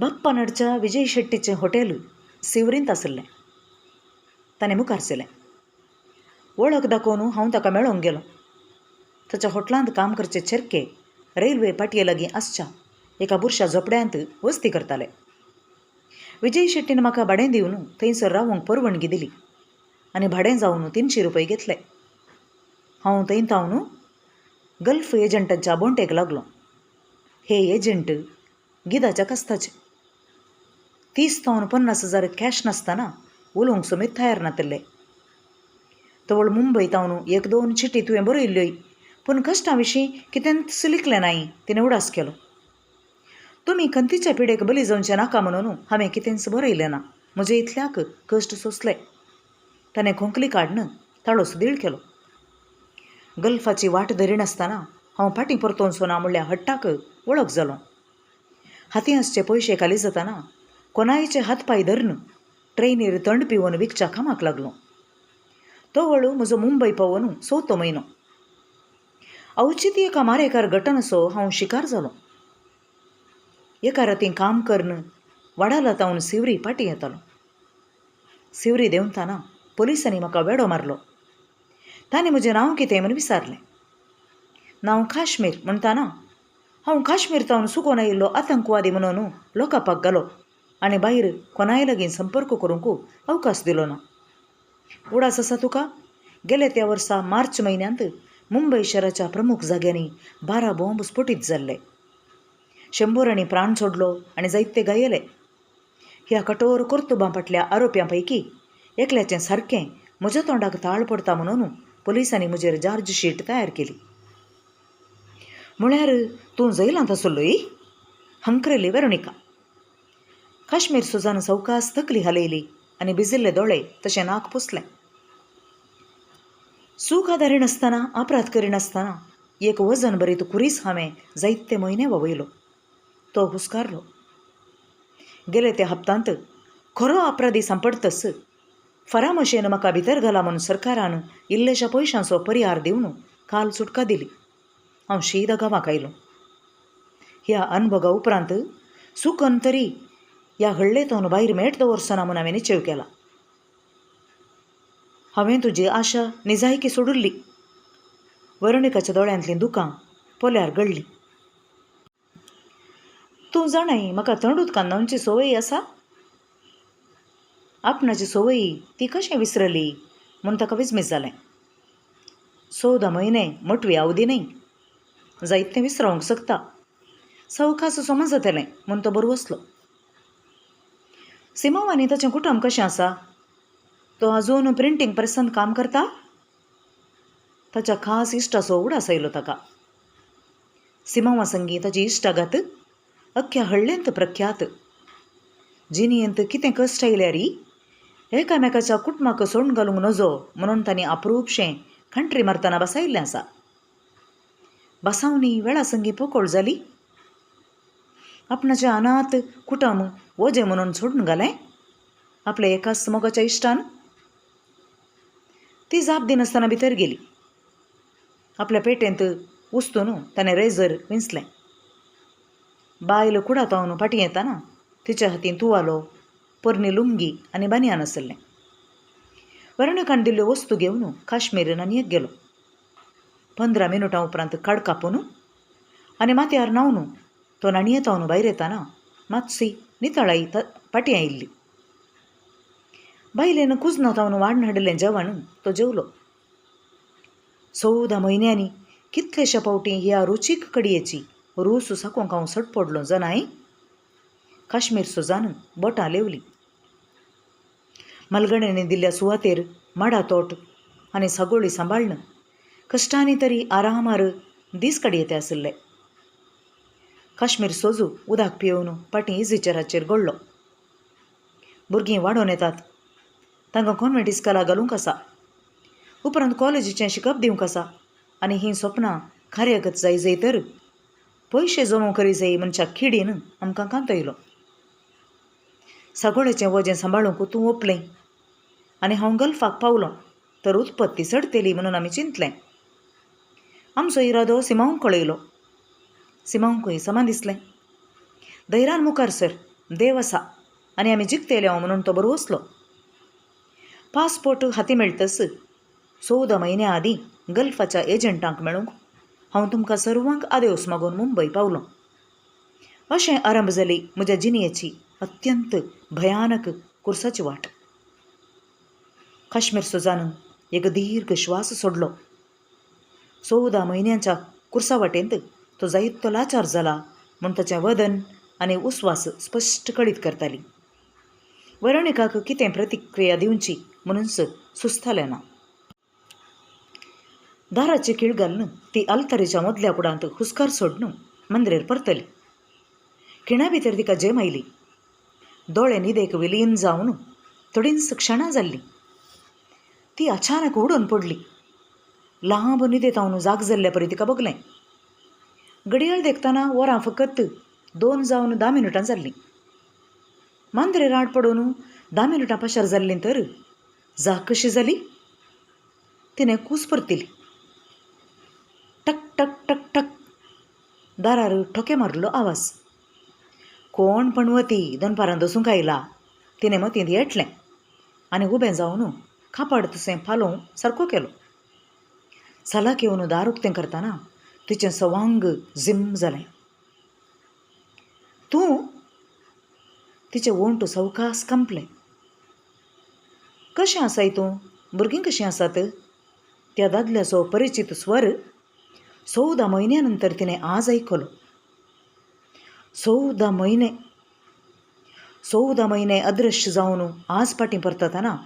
बाप्पानडच्या Vijay शेट्टीचें hotel सिवरींत आशिल्लें. ताणें मुखार सरलें. वळख दाखोवन हांव ताका मेळोंक गेलों. ताच्या हॉटलांत काम करचे चेरके रेल्वे पाटये लागीं आसच्या एका बुरशा झोपड्यांत वस्ती करताले. विजय शेट्टीन म्हाका भाडें दिवन थंयसर रावूंक परवानगी दिली आनी भाडें जावन 300 रुपये घेतले. हांव थंय तावन गल्फ एजंटांच्या बोंटेक लागलो. हे एजंट गिदाच्या कस्ताचे. 30 तावन 50 हजार कॅश नासतना उलोवंक समेत तयार नातिल्ले. तवळ मुंबय तावन एक दोन चिटी तुवें बरयल्ल्योय, पूण कश्टां विशीं कितेंच लिखलें नाय. तिणें उडास केलो. तुमी खंतीच्या पिडेक बली जावचें नाका म्हणून हांवें कितेंच बरयलें ना. म्हजे इतल्याक कश्ट सोंसले. ताणें खोंकली काडून ताळो सुदीळ केलो. गल्फाची वाट धरिनासतना हांव फाटीं परतोवचो ना म्हणल्या हट्टाक वळख जालो. हातीं आसचे पयशे खाली जातना कोणायचे हात पांय धरून ट्रेनीर थंड पिवन विकच्या कामाक लागलो. तो वळू म्हजो मुंबय पावोन चवथो म्हयनो. अवचीत एका मारेकार घटनाचो हांव शिकार जालो. एका रातीं काम करून वाडाला तावन सिवरी फाटीं येतालो. सिवरी देंवतना पोलिसांनी म्हाका वेडो मारलो. तांणी म्हजें नांव कितें म्हूण विचारलें. नांव काश्मीर म्हणटाना हांव काश्मीर तावन चुकोन आयिल्लो आतंकवादी म्हणून लोकापाक घालो आनी भायर कोणाय लागीं संपर्क करूंक अवकाश दिलो ना. उडास आसा तुका, गेले त्या वर्सा मार्च म्हयन्यांत मुंबय शहराच्या प्रमुख जाग्यांनी 12 बॉम्ब स्फोटीत जाल्ले. शंबरांनी प्राण सोडलो आनी जायते घायले. ह्या कठोर कर्तुबां फाटल्या आरोप्यां पैकी एकल्याचें सारकें म्हज्या तोंडाक ताळ पडटा म्हणून पोलिसांनी म्हजेर चार्ज शीट तयार केली. म्हळ्यार तूं जैलांत आसलोय? हंकरेली वेरोनिका. काश्मीर सुजान सवकास तकली हालयली आनी भिजिल्ले दोळे तशें नाक पुसलें. सूख आदारिनासतना, अपराध करिनासतना एक वजन भरीत खुरीस हांवें जायते म्हयने ववयलो. तो हुस्कारलो. गेले त्या हप्तांत खरो अपराधी सांपडतस फरामशेन म्हाका भितर घाला म्हूण सरकारान इल्लेशा पयशांचो परिहार दिवन काल सुटका दिली. हांव शीदा गांवाक आयलो. ह्या अनभोगा उपरांत सुकन तरी ह्या हळ्ळेतून भायर मेट दवरचो ना म्हूण हांवें निश्चेव केला. हांवें तुजी आशा निजायकी सोडिल्ली. वरुणिकाच्या दोळ्यांतलीं दुकां पोल्यार गळ्ळीं. तूं जाणाय म्हाका थंड उदकान न्हावची संवय आसा. आपणाची संवय ती कशें विसरली म्हूण ताका विस्मीत जालें. 14 म्हयने मोटवी अवधी न्हय, जायतें विसरोवंक शकता. सवकास समज जातलें म्हूण तो बरो बसलो. सिमांव आनी ताचें कुटुंब कशें आसा? तो अजून प्रिंटींग प्रेसांत काम करता? ताच्या खास इश्टाचो उडास आयलो ताका. सिमांवा संगी ताची इश्टागात अख्ख्या हळ्ळेंत प्रख्यात. जिणेंत कितें कश्ट आयल्यार एकामेकाच्या कुटुंबाक सोडून घालूंक नजो म्हणून तांणी अप्रूपशें कंट्री मारतना बसायिल्लें आसा. बसावणी वेळा संगी पोकळ जाली. आपणाचें अनाथ कुटुंब वजें म्हणून सोडून घालें आपल्या एकाच मोगाच्या इश्टान. ती जाप दिनासतना भितर गेली. आपल्या पेटेंत उस्तून ताणें रेजर विंचलें. बायल कुडातावन फाटीं येतना तिच्या हातीन तुवालो, पोरणी लुंगी आनी बानयान आसलें. वरणिकान दिल्ल्यो वस्तू घेवन काश्मीर न्हाणयेक गेलो. 15 मिनुटां उपरांत काड कापून आनी माथ्यार न्हावन तो न्हाणयेतावन भायर येतना मातशी नितळाई फाटीं आयिल्ली. बायलेन कुजनातावन वाडून हाडिल्लें जेवण तो जेवलो. 14 म्हयन्यांनी कितलेशा फावटी ह्या रुचीक कडयेची रूच साकोंक हांव सटपडलो जाणाय. काश्मीर सुजान बोटां लेवलीं. मलगण्यांनी दिल्ल्या सुवातेर माडा तोट आनी सागोळी सांबाळ्ळन कश्टांनी तरी आरामार दीस काडयेते आशिल्ले. काश्मीर सोजू उदक पियोवन फाटीं इझी चेराचेर गळ्ळो. भुरगीं वाडोवन येतात. तांकां कॉन्वेंट इस्कोला घालूंक आसा. उपरांत कॉलेजीचें शिकप दिवंक आसा आनी हीं सपनां कार्यागत जाय जाय तर पयशे जमो करी जाय म्हणच्या किडीन आमकां कांतयलो. सगळेचें वजें सांबाळूंक तूं ओपलें आनी हांव गल्फाक पावलो तर उत्पत्ती चडतली म्हणून आमी चिंतलें. आमचो इरादो सिमांवक कळयलो. सिमांवकूय समा दिसलें. धैर्यान मुखार सर. देव आसा आनी आमी जिखतेले म्हणून तो बरवसलो. पासपोर्ट हाती मेळटस 14 म्हयन्या आदीं गल्फाच्या एजंटांक मेळूंक हांव तुमकां सर्वांक आदेवस मागून मुंबय पावलो. अशें आरंभ जाली म्हज्या जिणेची अत्यंत भयानक कुर्साची वाट. काश्मीर सुजान एक दीर्घ श्वास सोडलो. 14 म्हयन्यांच्या कुर्सा वाटेंत तो जायतो लाचार जाला म्हूण ताचें वदन आनी उस्वास स्पश्ट कळीत करताली. वेरोनिकाक कितें प्रतिक्रिया दिवची म्हणूनच सुचतालें ना. दाराची खीळ घालून ती आल्तारीच्या मदल्या कुडांत हुस्कार सोडून मंदिरेर परतली. खिणा भितर तिका जेम आयली. दोळे न्हिदेक विलीन जावन थोडींच क्षणां जाल्लीं. ती अचानक उडून पडली. लांब न्हिदेंत हांव जाग जाल्ले परी तिका बगलें. घडयाळ देखतना वरां फकत 2 जावन 10 मिनटां जाल्लीं. मांद्रे राट पडून 10 मिनटां पाशार जाल्लीं तर जाग कशी जाली? तिणें कूस परतिली. टक टक टक टक दारार ठोके मारलो आवाज. कोण पणवती दनपारां दसूंक आयला तिणें मतींत येटलें आनी उबें जावन कापाड तशें पालोवं सारको केलो. सालाक येवन दार उक्तें करतना तिचें सवांग जिम जालें. तूं? तिचें ओंठ सवकास कांपलें. कशें आसाय तूं? भुरगीं कशीं आसात? त्या दादल्याचो परिचीत स्वर 14 म्हयन्या नंतर तिणें आज आयकलो. 14 म्हयने, 14 म्हयने अदृश्य जावन आज फाटीं परततना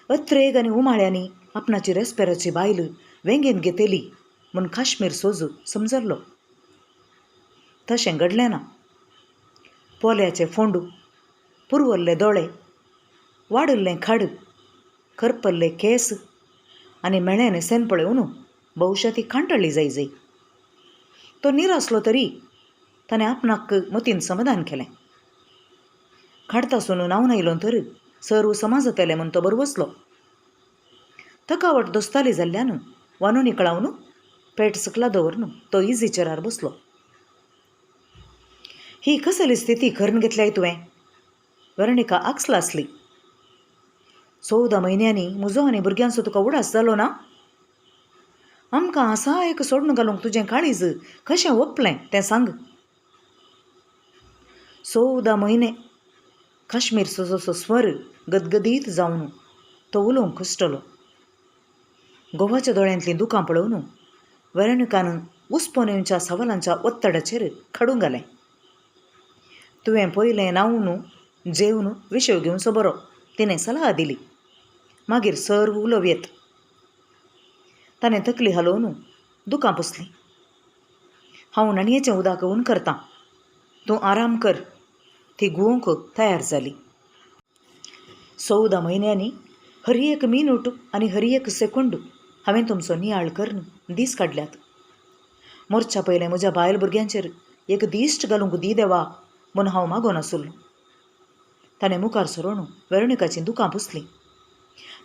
अत्रेग आनी उमाळ्यांनी आपणाची रेस्पेराची बायल वेंगेन घेतली म्हूण काश्मीर सोजू समजल्लो. तशें घडलें ना. पोल्याचे फोंडू, पुरवल्ले दोळे, वाडिल्लें खाड, करपल्ले केंस आनी मेळ्ळें न्हेसेन पळोवन बहुशा ती कांटळ्ळी जाय जाय. तो निरासलो तरी ताणें आपणाक मतीन समाधान केलें. खाडतासून न्हांवन आयलो तर सर्व समाज जातलें म्हूण तो बरवसलो. थकावट दोस्ताली जाल्ल्यान वानू निकळावन पेट सकला दवरून तो इजी चेरार बसलो. ही कसली स्थिती करून घेतल्याय तुवें? वेरोनिका आक्सला आसली. 14 म्हयन्यांनी म्हजो आनी भुरग्यांचो तुका उडास जालो ना? आमकां आसा एक सोडून घालूंक तुजें काळीज कशें ओपलें तें सांग. 14 म्हयने. काश्मीर सोजोसो स्वर गदगदीत जावन तो उलोवंक कश्टलो. घोवाच्या दोळ्यांतलीं दुकां पळोवन वेरोनिकान उस्पोन येवच्या सवालांच्या ओत्तडाचेर खडूं घालें. तुवें पयलें न्हांवन जेवन विशय घेवचो बरो, तिणें सलाह दिली. मागीर सर्व उलोवं येत. ताणें तकली हालोवन दुकां पुसलीं. हांव न्हाणयेचें उदक हून करतां, तूं आराम कर. ती गुवोंक तयार जाली. 14 म्हयन्यांनी हर एक मिनूट आनी हर एक सेकंड हांवें तुमचो नियाळ करून दीस काडल्यात. मोर्च्या पयलें म्हज्या बायल भुरग्यांचेर एक दिश्ट घालूंक दी देवा म्हूण हांव मागोन आसलो. ताणें मुखार सरून वेरोनिकाचीं दुकां पुसलीं.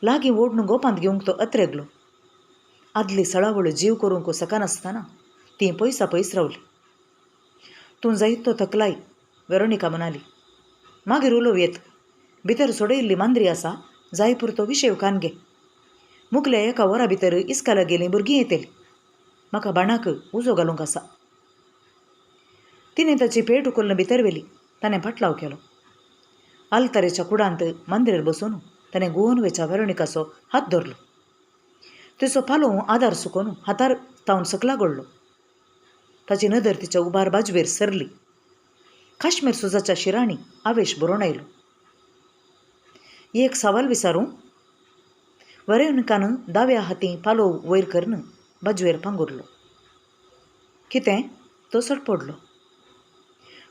लागीं ओडून गोपांत घेवंक तो अत्रेगलो. आदली सळावळ जीव करूंक शकनासतना तीं पयसा पयस रावलीं. तूं जायतो थकलाय, वेरोनिका म्हणाली. मागीर उलोवं येत. भितर सोडयल्ली मांद्री आसा, जाय पुरतो विशेव कान घे. मुगल्या एका वरा भितर इस्काला गेलीं भुरगीं येतलीं. म्हाका बाणाक उजो घालूंक आसा. तिणें ताची पेट उखलून भितर व्हेली. ताणें फाटलाव केलो. आल्तारेच्या कुडांत मांद्रेर बसून ताणें गोवन वेच्या वेरोनिकाचो हात धरलो. तिचो पालोव आदार सुकोवन हातार तावन सकला गडलो. ताची नदर तिच्या उबार बाजवेर सरली. काश्मीर सुजाच्या शिरांनी आवेश भरून आयलो. एक सवाल विचारूं? वेरोनिकान दाव्या हातीं पालोव वयर करून बाजवेर पांगुरलो. कितें? तो सडपडलो.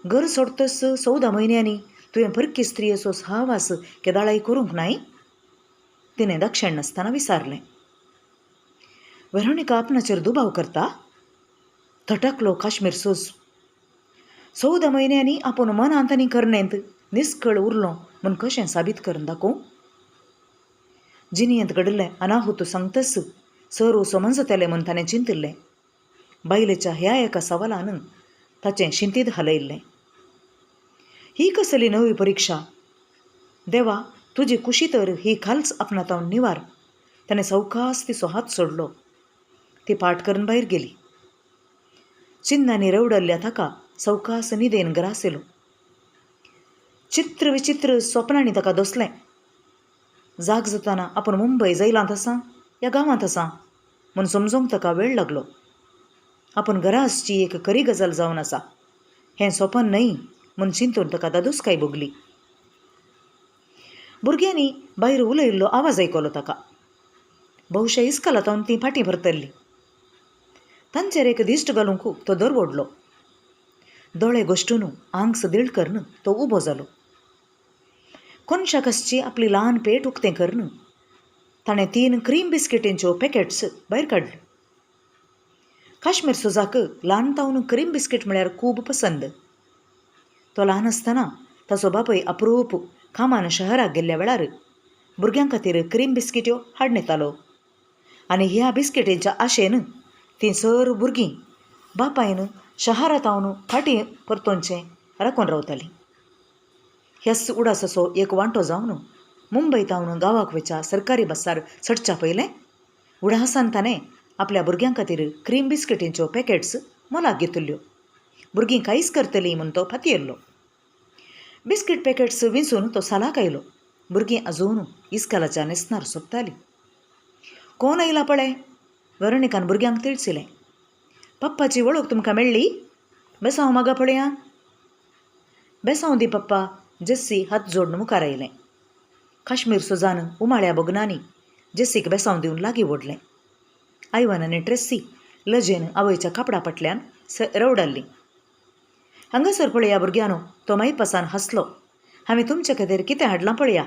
घर सोडतस 14 म्हयन्यांनी तुवें परकी स्त्रियेचो सहवास केदाळाय करूंक नाय? तिणें दक्षण नासतना विचारलें. वेरोनिका आपणाचेर दुबाव करता? थटकलो काश्मीर सोज. 14 म्हयन्यांनी आपूण मनांत आनी करणेंत निस्कळ उरलो म्हूण कशें साबीत करून दाखोवं? जिणेंत घडिल्लें अनाहूत सांगतस सर्व समजतलें म्हूण ताणें चिंतिल्लें. बायलेच्या ह्या एका सवालान ताचें शिंतीद हालयल्लें. ही कसली नवी परिक्षा? देवा, तुजी कुशी तर ही खालच आपणातावन निवार. ताणें सवकास तिचो हात सोडलो. ती पाट करून भायर गेली. चिन्नांनी रवडल्ल्या ताका सवकास न्हिदेन ग्रास येयलो. चित्र विचित्र स्वप्नांनी ताका दोसलें. जाग जाताना आपूण मुंबय जैलांत आसा या गांवांत आसा म्हूण समजूंक ताका वेळ लागलो. आपूण घरा आसची एक खरी गजाल जावन आसा, हें सोपन न्हय म्हूण चिंतून ताका दादोसकाय भोगली. भुरग्यांनी भायर उलयल्लो आवाज आयकलो ताका. बहुशा इस्कालांत तीं फाटीं परतल्लीं. तांचेर एक दिश्ट घालूंक तो दर ओडलो. दोळे घश्टून आंग सदीळ करून तो उबो जालो. कोनशाक आसची आपली ल्हान पेट उक्तें करून ताणें 3 क्रीम बिस्किटींच्यो पॅकेट्स भायर काडल्यो. काश्मीर सुजाक ल्हान तावन क्रीम बिस्कीट म्हळ्यार खूब पसंद. तो ल्हान आसतना ताचो बापूय अप्रूप कामान शहराक गेल्ल्या वेळार भुरग्यां खातीर क्रीम बिस्किट्यो हाडून येतालो आनी ह्या बिस्किटींच्या आशेन तीं सर भुरगीं बापायन शहरांत हांव फाटीं परतोवचें राखून रावतालीं. ह्याच उडासाचो एक वांटो जावन मुंबय तावन गांवाक वयच्या सरकारी बसार चडच्या पयलें उडासान ताणें आपल्या भुरग्यां खातीर क्रीम बिस्किटींच्यो पॅकेट्स मोलाक घेतिल्ल्यो. भुरगीं कांयच करतलीं म्हूण तो फातयेल्लो. बिस्कीट पॅकेट्स विंचून तो सालाक आयलो. भुरगीं अजून इस्कालाच्या न्हेसणार सोदतालीं. कोण आयला पळय, वेरोनिकान भुरग्यांक तिळसिलें. पप्पाची वळख तुमकां मेळ्ळी? बेसांव मागा पळया. बेसांव दी पप्पा, जेस्सी हात जोडून मुखार आयलें. काश्मीर सुजान उमाळ्या भोगनांनी जेस्सीक बेसांव दिवन लागीं ओडलें. आयवन आनी ट्रेस्सी लजेन आवयच्या कापडा फाटल्यान रवडल्लीं. हांगासर पळया भुरग्यांनो, तो मायपासान हांसलो. हांवें तुमचे खातीर कितें हाडलां पळया.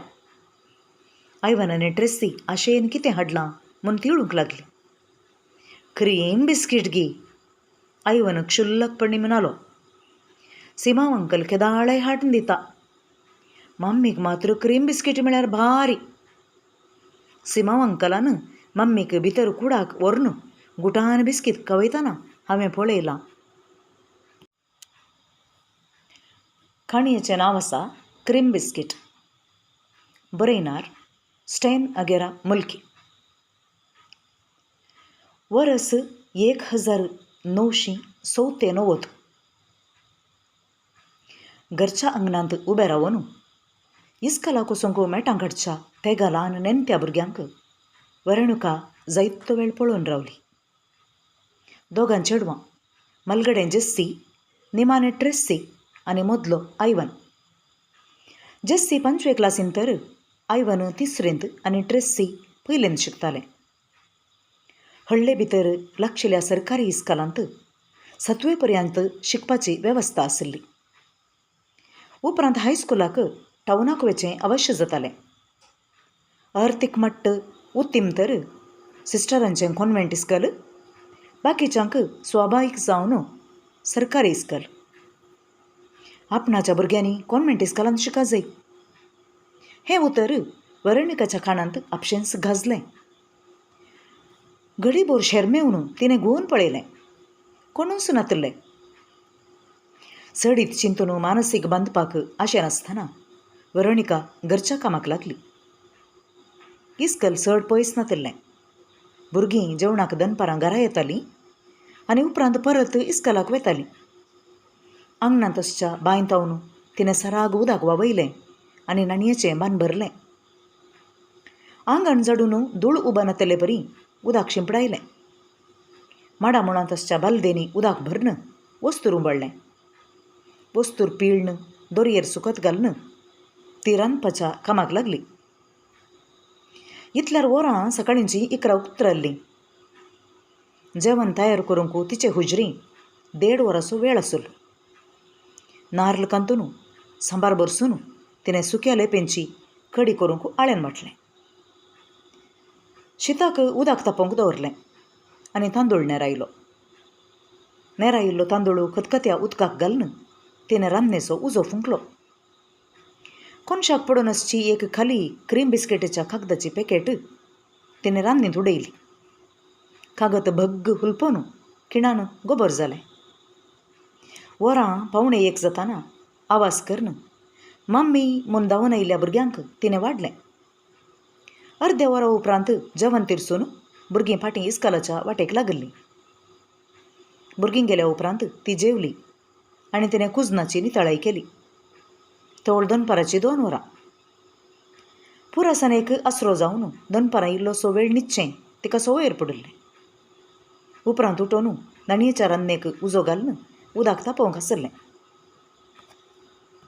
आयवन आनी ट्रेस्सी आशेन कितें हाडलां म्हूण तिळूंक लागली. क्रीम बिस्कीट गी, आयवन क्षुल्लकपणी म्हणालो. सिमांव अंकल केदाळय हाडून दिता. मम्मीक मात्र क्रीम बिस्कीट म्हळ्यार भारी. सिमांव अंकलान मम्मीक भितर कुडाक व्हरून गुटान बिस्कीट खवयतना हांवें पळयलां. काणयेचें नांव आसा क्रीम बिस्कीट. बरयणार स्टॅन अगेरा मुल्की. वरस 1994. घरच्या आंगणांत उबें रावन इस्कालाक वचूंक मेटां काडच्या तेगा ल्हान नेणट्या भुरग्यांक वेरणुका जायतो वेळ पळोवन रावली. दोगां चेडवां, मलगडें जेस्सी, निमाणें ट्रेस्सी आनी मदलो आयवन. जेस्सी 5वे क्लासींत तर आयवन 3रेंत आनी ट्रेस्सी 1लेंत शिकतालें. हळ्ळे भितर लागशिल्ल्या सरकारी इस्कालांत 7वे पर्यंत शिकपाची वेवस्था आशिल्ली. उपरांत हायस्कुलाक टावनाक वचचें अवश्य जातालें. अर्थीक मट्ट उत्तीम तर सिस्टरांचें कॉन्वेंट इस्कल, बाकीच्यांक स्वाभावीक जावन सरकारी इस्कल. आपणाच्या भुरग्यांनी कॉन्वेंट इस्कलांत शिका जाय हें उतर वेरोनिकाच्या कानांत आपशेंच गाजलें. घडीभर शेरमेवन तिणें घुंवून पळयलें. कोणूच नातिल्लें. चडीत चिंतून मानसीक बांदपाक आशें नासतना वेरोनिका घरच्या कामाक लागली. इस्कल चड पयस नातिल्लें. भुरगीं जेवणाक दनपारां घरा येतालीं आनी उपरांत परत इस्कलाक वतालीं. आंगणांत आसच्या बांयत हांवन तिणें सराग उदक व्हांवयलें आनी न्हाणयेचें बांद भरलें. आंगण झाडून धूळ उबा नातले परी उदक शिंपडायलें. माडा मुळांत आसच्या बालदेनी उदक भरून वस्तूर उंबळ्ळें. वस्तूर पिळ्ण दोरयेर सुकत घालून ती रांदपाच्या कामाक लागली. इतल्यार वरां सकाळींची 11 उतरल्लीं. जेवण तयार करूंक तिचे हुजरी 1.5 वरांचो वेळ आसलो. नार्ल कांतून सांबार भरसून तिणें सुक्या लेपेंची कडी करूंक आळ्यान वांटलें. शिताक उदक तापोवंक दवरलें आनी तांदूळ नेरायलो. नेरायिल्लो तांदूळ खतखत्या उदकाक घालून तिणें रांदणेचो उजो फुंकलो. कोनशाक पडून आसची एक खाली क्रीम बिस्किटीच्या कागदाची पॅकेट तिणें रांदनींत उडयली. कागद भग्ग हुलपोवन खिणान गोबर जालें. वरां 12:45 जाताना आवाज करून मम्मी म्हूण धांवून आयिल्ल्या भुरग्यांक तिणें वाडलें. अर्द्या वरा उपरांत जेवण तिरसून भुरगीं फाटीं इस्कालाच्या वाटेक लागिल्लीं. भुरगीं गेल्या उपरांत ती जेवली आनी तिणें कुजनाची नितळाय केली. तवळ दनपाराचीं 2 वरां. पुरासान एक आसरो जावन दनपारां इल्लोसो वेळ न्हिदचें तिका संवयर पडिल्लें. उपरांत उठोवन नणयेच्या रान्नेक उजो घालून उदक तापोवंक आसलें.